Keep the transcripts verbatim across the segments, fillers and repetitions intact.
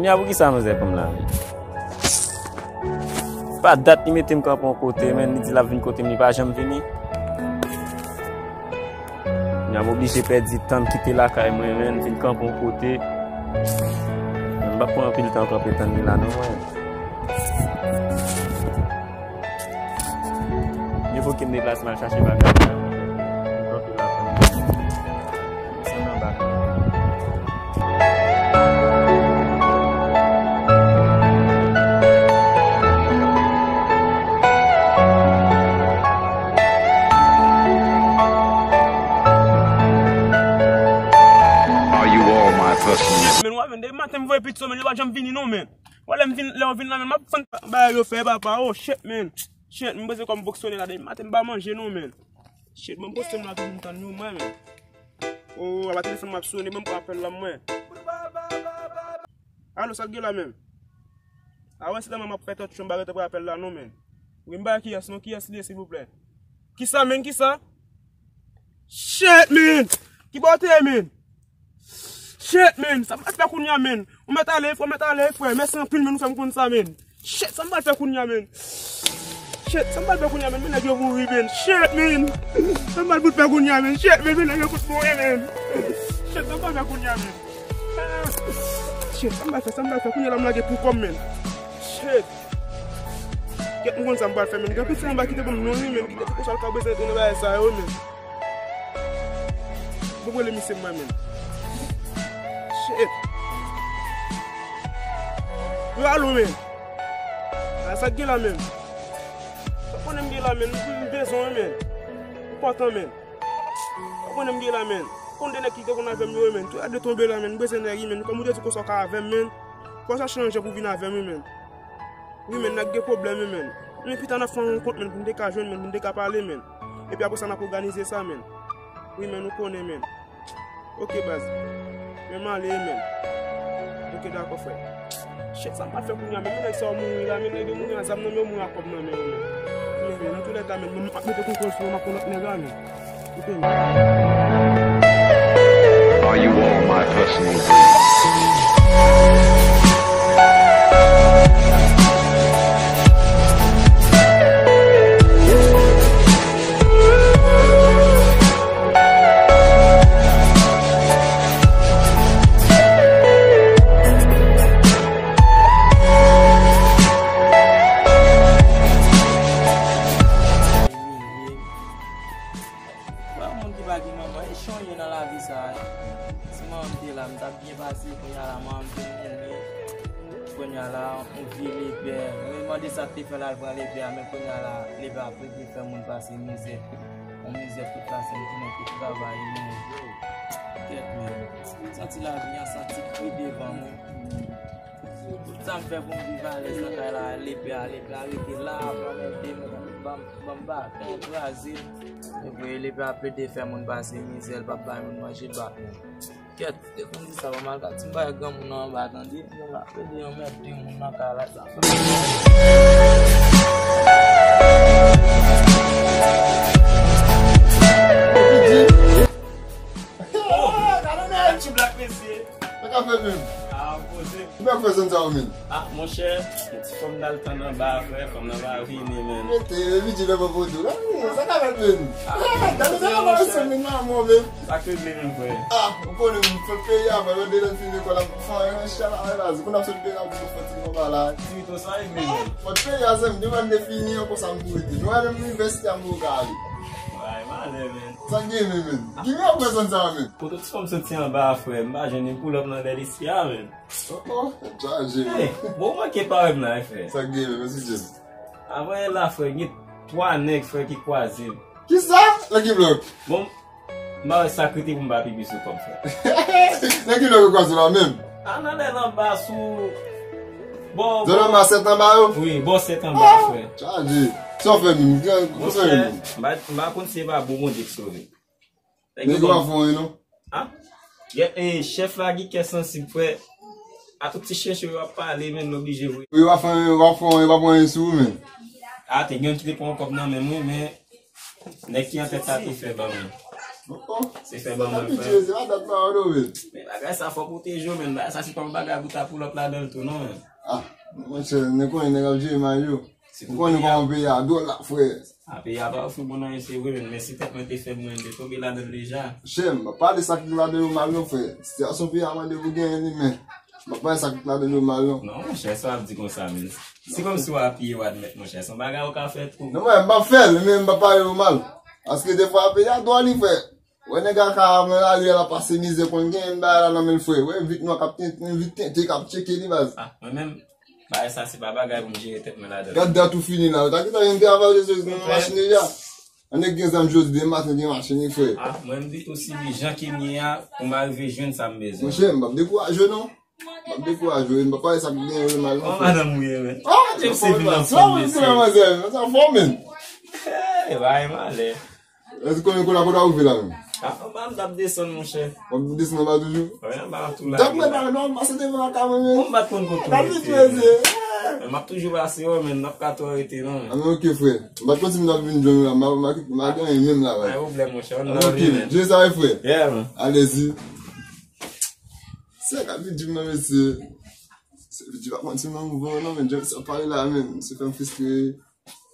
Kounye a poukisa manzè pran m la menm? Pa dat li mete m kanpe yon kote, menn, li di l ap vin kote m, li pa janm vini. Kounye a m oblije pèdi tan, kite lakay mwen, menn, vin kanpe yon kote. Menn, m p ap pran anpil tan kanpe tann li la non, mwen. Mye vo ke m deplase m al chache bagay. M kanpe la pou m desann anba. Are you all my personal? Men, w ap vin depi maten, m voye pitit yo, men yo pa janm vini non, men. Wè lè m vin, lè yo vin la, men m ap fann bagay yo fè, papa. Oh, shit, man. Shit, m bezwen kòm fonksyone la, depi maten m pa manje non, men. Shit, bon, poste m la, toujou m tann yo, mwen, men. Oh, apa telefòn m ap sone, bon, m pran apèl la, mwen. Alo, sa k gen la, menm? A wè, se la, mwen, m ap fè tòt cho, m pa rete pran apèl la, non, men. Wi, m ba kiyès, non, kiyès li ye, silvouplè? Kisa, men, kisa? Shit, men! Ki bò w te ye, men? Shit, men! Sa m pral fè kounye a, men? Ou mèt ale, ou mèt ale, frè. Mèsi anpil, men, ou fè m konn sa, men. Shit, sa m pral fè kounye a, men? Shit, sa m pral fè kounye a, men? Men nèg yo mouri, men. Shit, men! Sa m pral fout fè kounye a, men? Shit, men, men nèg yo fout mouri, men. Shit, sa m pral fè kounye a, men? Ah. Shit, sa m pral fè, sa m pral fè kounye a la, m lage pou kò m, men. Shit. Kèt, m konn sa m pral fè, men. Gen piti anba ki te ban m non, wi, men. Ki te di konsa l ka bezwen retounen bagay sa yo, men. Bon, rele misye mwen menm. Shit. Yo, alo, men. A, sa k gen la menm? Sa konnen m gen la, men. M bezwen, men. Enpòtan, men. Sa konnen m gen la, men. Konn de nèg ki te konn avè m yo, men. Tou lè de tonbe la, men. M bezwen nèg, men. Kòm ou te di konsa w ka avè m, men. Fò w chache yon jan pou vin avè m, men. Wi, men, n ap gen pwoblèm, wi, men. Men pita n ap fè yon rankont, men, pou n te ka jwenn, men, pou n te ka pale, men. Epi apre sa, n ap òganize sa, men. Wi, men, ou konnen, men. Oke, baz. Men m ale, men. Oke, dakò, frè. Shit, sa m pral fè kounye a, men, men nèg sa yo mouri la, men nèg yo mouri a zam nan men yo, mouri a kòb nan men yo, men. Men, men, nan toulèka, men, mwen, m ap mete kontwòl sou mwen, m ap pran lòt nèg la, men. Are you all my personal Wè yon moun ki pa gen manman, e chan ye nan lavi sa a. Si manman m te la, m t ap byen pase, kounye a la, manman m te mouri. Kounye a la, yon vye lepè. Mwen mande sa k te fè l al pran lepè a, men kounye a la, lepè a plede fè moun pase mizè. Yon mizè pou pase, m tounen pou travay, men. Kèt, men. Santi lavi an, santi kri devan mwen. Tout sa m fè pou m viv alèz nan kay la, lepè a, lepè a rete la, ap anmède m, ban m, ban m baton, kraze m. Epi lepè a plede fè moun pase mizè, l p ap bay moun manje, l p ap menm. Kèt, te konn di sa, ban m al ka ti bay granmoun nan anba, tande, moun la plede anmède moun nan kay la, sa fè m. Oh! Ti blak mesye. Sa k ap fèt menm? Ah, poze. Kouman w fè zòn sa yo menm? Ah, monchè, ti fanm nan al tann anba, frè, fanm nan pa vini, menn. Mete, epi di lè mwen vodou la, sa k ap fèt menm? Ah, gade sa k ap fèt menm, manman menm. Sa k regle menm, frè? Ah, ou konnen m fè peyi a, mwen mande lè m fin lekòl, m fè yon chalari la, zi pou n ap sot peyi a, pou nou fè ti konba la. Ti mito, sa regle menm? Fòt peyi a, zanmi, devan n te fini an, konsa m pou rete. Nou wè menm inivèsite a m pou ka ale. Ay, malè, menn. Sa k gen menm, menn? Ki meyè pwèzon sa, menn? Kote ti fanm soti anba a, frè? M pa jwenn li, m pull up nan Bèl Espri a, menn. Oh, oh, chaje, menn. Hey, bon, ou manke pa wè m la, wi, frè. Sa k gen menm, mèsi Dye. Avan yè la, frè, gen twa nèg, frè, ki kwaze m. Kisa? Nan ki blòk? Bon, m pa wè sa k rete pou m pa pipi sou kò m, frè. Nan ki blòk yo kwaze w la menm? A, nan lè nan ba sou bò, zòn anba sèt anba yo? Wi, bò sèt anba, frè. Chaje. Sa w fè menm? Monchè, m pa, m pa konn si se pa bon Bondye k sove. Nèg yo pa fè anyen, non? A? Gen, e, chèf la gen kè sansib, frè. A tout ti chencho yo ap pale, menn, l oblije voye. Yo pa fè anyen, yo pa fè anyen, yo pa pran anyen sou ou, menn. A, te gen youn ki te pran yon kòb nan men mwen, men nèg ki an tèt la te fè ban mwen. Oh, se fè ban mwen fè. Se pa dat la, non, men. Men bagay sa fòk ou te jwe, men bagay sa se pa yon bagay pou ta pull up ladan l tou, non, men. Ah, monchè, nou konnen nèg ap jere mal yo. Ou konnen kòman peyi a dwòl la, frè. A, peyi a pa ofri bon anyen, se vre, men, men si tèt mwen te fèb, mwen te tonbe ladan l deja. Chè, m pa pale sa ki ladan yo mal, non, frè. Sitiyasyon peyi a mande pou genyen li, men m pa pale sa ki ladan yo mal, non. Non, monchè, sa w ap di konsa, men. Se kòmsi w apiye w admèt, monchè. Se yon bagay ou ka fè tou. Non, mwen, m pa fè l, men m pa pale yo mal. Paske defwa, peyi a dwòl li, frè. Wè nèg a ka nan lari a, l ap pase mizè, konn gen bagay la nan men l, frè. Wè vit nwa k ap tenten, vit tenten k ap tcheke li, baz. Ah, mwen menm, bagay sa se pa bagay pou m jere tèt mwen ladan. Gad dat ou fini la. Ou ta gentan jwenn travay, Jezi, nan machin deja. An nèg gen zam jodi, demen maten gen machin, wi, frè. Ah, mwen m di tou si li jan ke m ye a, pou m arive jwenn sa m bezwen. Monchè, m p ap dekouraje w, non. M p ap dekouraje w, m p ap pale sa k gen yo mal, non, frè. Madanm ou ye, men. Ah, James se vin nan fòm, mesye. Sa fò, men. Hey, bagay malè. Èske konnen kote a kote a rive la menm? Ah, anba m t ap desann, monchè. W ap desann anba toujou? Wi, anba m ap tou lage la. Dòk mwen pa, non, m pase devan lakay mwen, men. Bon, m pa t konn kote w rete, men. M ap toujou pase, wi, men m ap ka twò rete, non. Ah, men oke, frè. M pa t konn si m t ap vin jwenn ou la. M a, m a, m a gen anyen menm la, wi. Pa gen pwoblèm, monchè. Ann love, men. Jezi sa, wi, frè. Yeah, man. Alezi. Se ka vin di m nan, mesye. Se vin di pa konn si m nan mouvman, non, men. James ap pale la, men. Se fè m fristre.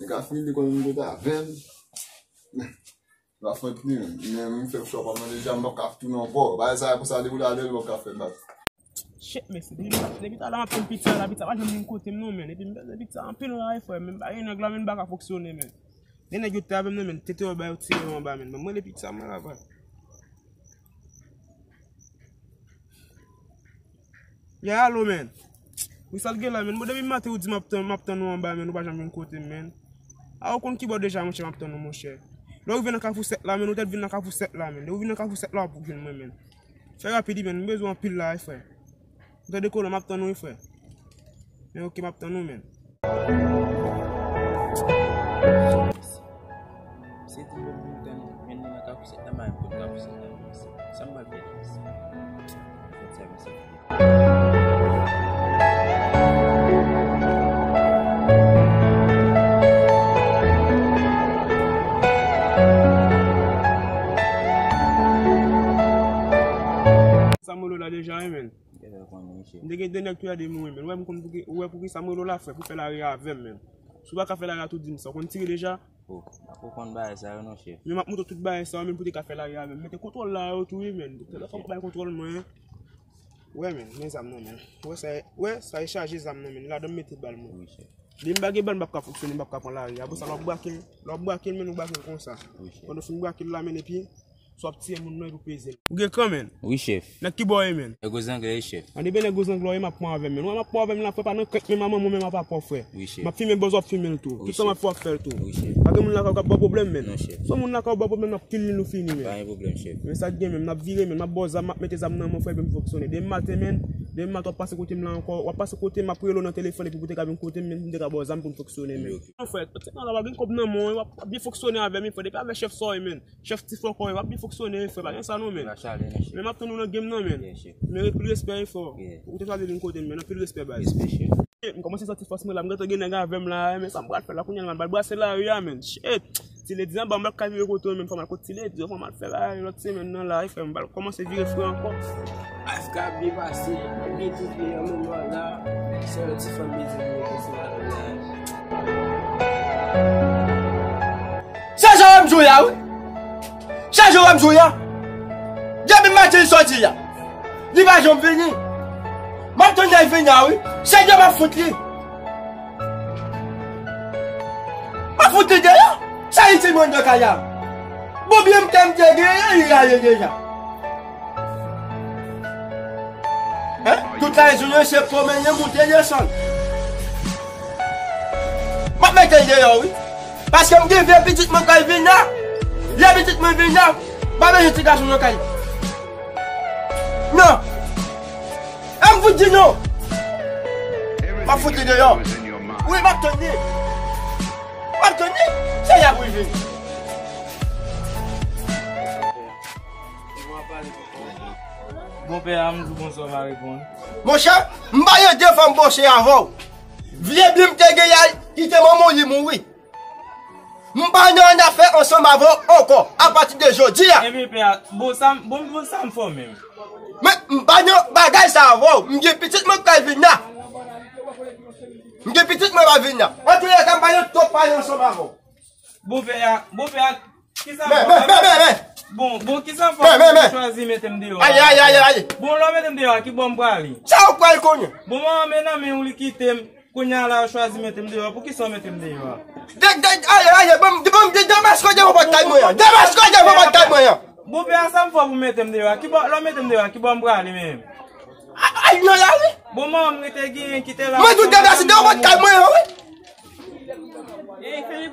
Nèg a fini li konn vin kote avè m. L pa fòt li, men m fè chwa pa m nan deja, m p ap ka tounen ankò. Bagay sa a konsa depi w ta dèyè l, ou p ap ka fè bak. Shit, mesye, depi, depi talè m ap tann pizza la, pizza pa janm vin kote m non, men. Epi m bezwen pizza anpil la, frè, men m pa gen nèg la, men m pa ka fonksyone, men. Gen nèg yo te avè m non, men tete yo ba yo tire yo anba, men. Ban m rele pizza mwen la, frè. Ya, alo, men. Wi, sa l gen la, men. Bon, depi maten ou di m ap tann, m ap tann ou anba, men, ou pa janm vin kote m, men. A, ou konn kibò deja, monchè, m ap tann ou, monchè. Lè ou rive nan Kafou sèt la, men, ou tèt vin nan Kafou sèt la, men. Lè ou vin nan Kafou sèt la, w ap jwenn mwen, men. Fè rapid, wi, men. M bezwen anpil la, wi, frè. Ou tande, kolon, m ap tann ou, wi, frè. Men, oke, m ap tann ou, men. Se ti moun m tann, men li nan Kafou sèt la, m pa konn Kafou sèt la, men se sa m pral fè la, mesye. Fèt sa, mesye. Sa m rele w la deja, wi, men. M te gen de nèg tou yè de mouri, men. Ou wè m konn pou ki, ou wè pou ki sa m rele w la, frè, pou fè lari avè m, men. Si w pa ka fè lari a tou, di m sa. Ou konn tire deja? Oh, m poko konn bagay sa yo non, chèf. Men m ap montre w tout bagay sa yo, men pou te ka fè lari avè m. Mete kontwòl la yo tou, wi, men. Telefòn bay kontwòl mwen. Wè, men, men zam nan, men. Wè sa, wè sa e chaje zam nan, men. Ladan m mete bal mwen. Wi, chèf. Depi m pa gen bal, m p ap ka fonksyone, m p ap ka pran lari. Apre sa, lè w ap brake l, lè w ap brake l, men, ou brake l konsa. Wi, chèf. Pandan w fin brake l la, men, epi sa w ap tiye moun nan epi w peze l. Ou gen kran, men? Wi, chèf. Nèg ki bò w ye, men? Nèg Gwozanglè, wi, chèf. An, depi nèg Gwozanglè w ye, m ap pran avè m, men. Ou wè m ap pran avè m la, frè, pa nan krèk, men, manman mwen, men m ap pran avè w, frè. Wi, chèf. M ap fimen, bòz, w ap fimen l tou. Wi, chèf. Tout sa m ap fè, w ap fè l tou. Wi, chèf. Pa gen moun lakay ou k ap ba w pwoblèm, men. Non, chèf. Si yon moun lakay ou ba w pwoblèm, n ap kill li, nou fini, men. Pa gen pwoblèm, chèf. Men sa k gen, men, m ap vire, men, m ap ba w zam, m ap mete zam nan men w, frè, epi m fonksyone. Demen maten, men, demen maten, w ap pase kote m la ankò, w ap pase kote m, m ap rele w nan telefòn, epi pou w te ka vin kote m, men, pou m te ka ba w zam pou n fonksyone, men. Wi, oke. Non, frè, non, la, w ap gen kòb nan men w, w ap, w ap byen fonksyone avè m, frè. Depi avè chèf sa w ye, men. Chèf ti fò kò yo, w ap byen fonksyone, frè, pa gen sa non, men. Men m ap tann ou nan game nan, men. Men anpil respè, frè. Ou te chwazi vin kote m, men anpil respè, baz. Respè, chèf. M kòmanse santi fòs mwen la, m gentan gen nèg avè m la, men sa m pral fè la kounye a, m pral brase lari a, men. Shit! Ti Ledi anba, m pral ka vire kote w, men fò m al kot Ti Ledi, fò m al fè lari lòt semèn nan la, frè, m pral kòmanse vire frè ankò. Life ka byen pase, byen twouve an moman la, se yon ti fanm bezwen mete sou maryaj. Sa Jewòm jwe a, wi. Sa Jewòm jwe a. Depi maten li sòti a, li pa janm vini. M ap tann lè l vini a, wi. Se dè m ap fout li. M ap fout li deyò. Sa li te mande kay la. Bon, byen m te, m te genyen, li rale deja. Hein? Tout la jounen se pwomennen, moute, desann. M ap mete l deyò, wi. Paske m gen vye pitit mwen k al vin la. Lè pitit mwen vin la, m pa bezwen ti gason nan kay. Non. E m fout di non. M ap fout li deyò. Wi, m ap tann li. M ap tann li. Se la pou l vin. Bonpè a, m di w bonswa, pa reponn. Monchè, m pa gen de fwa m bòche avè w. Vye bi m te gen a, kite manman w li mouri. M pa nan annafè ansanm avè w ankò, apati de jodi a. Ebyen, pè a, bon, sa m, bon, bon, sa m fè w menm? Men, m pa nan bagay sa avè w. M gen pitit mwen k pral vin la. M gen pitit mwen k pral vin la. Antoulèka, m pa nan twòp pale ansanm avè w. Bon, pè a, bon, pè a, kisa m fè w? Men, men, men, men, men. Bon, bon, kisa m fè w pou w chwazi mete m deyò a? Ayi, ayi, ayi, ayi. Bon, lè w mete m deyò a, ki bò m prale? Sa w pral konnen? Bon, manman, men nan men w li kite m. Kounye a la, yo chwazi mete m deyò. Poukisa w mete m deyò a? De, de, ale, ale, bon, bon, de, demaske w devan pòt kay mwen an. Demaske w devan pòt kay mwen an. Bon, pè a, sa m fè w pou w mete m deyò a? Ki bò, lè w mete m deyò a, ki bò m prale menm? A, al nan lari. Bon, manman m rete genyen, kite la. Mwen di w demaske devan pòt kay mwen an, wi.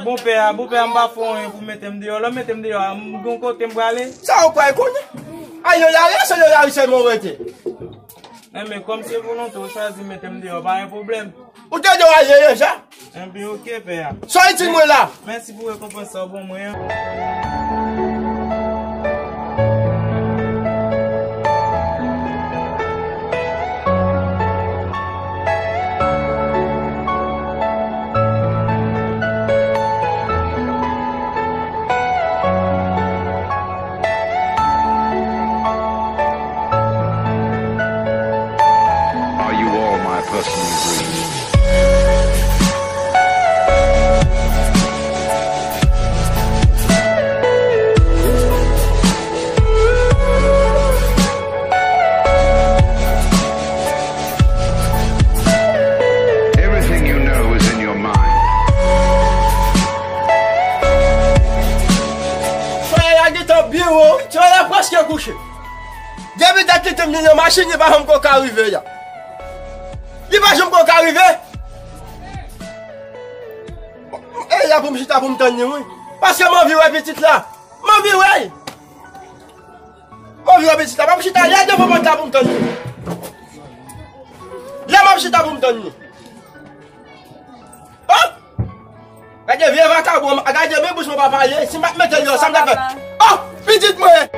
Bon, pè a, bon, pè a, m pa fè w anyen pou w mete m deyò. Lè w mete m deyò a, m gen kote m prale. Sa w pral konnen? Al nan lari, se nan lari sèlman w rete. Enben, kòm se volonte w chwazi mete m deyò, pa gen pwoblèm. Ou te dwe al deja. Enben, oke, pè a. Sa w di mwen la? Mèsi pou rekonpans sa w ban mwen an. Are you all my personal dreams? Everything you know is in your mind. Solèy la gentan byen wo, wi. Solèy la prèske kouche. Depi dat li te vin nan machin, li pa janm ko ka rive la. Li pa janm ko ka rive. E la pou m chita pou m tann li, wi. Paske m anvi wè pitit la. M anvi wè l. M anvi wè pitit la. M ap chita la devan pòt la pou m tann li. La m ap chita pou m tann li. Oh! Gade vye vakabon, gade men bouch mwen pa pale. Si m pa t mete l deyò, sa m ta fè? Oh! Pitit mwen!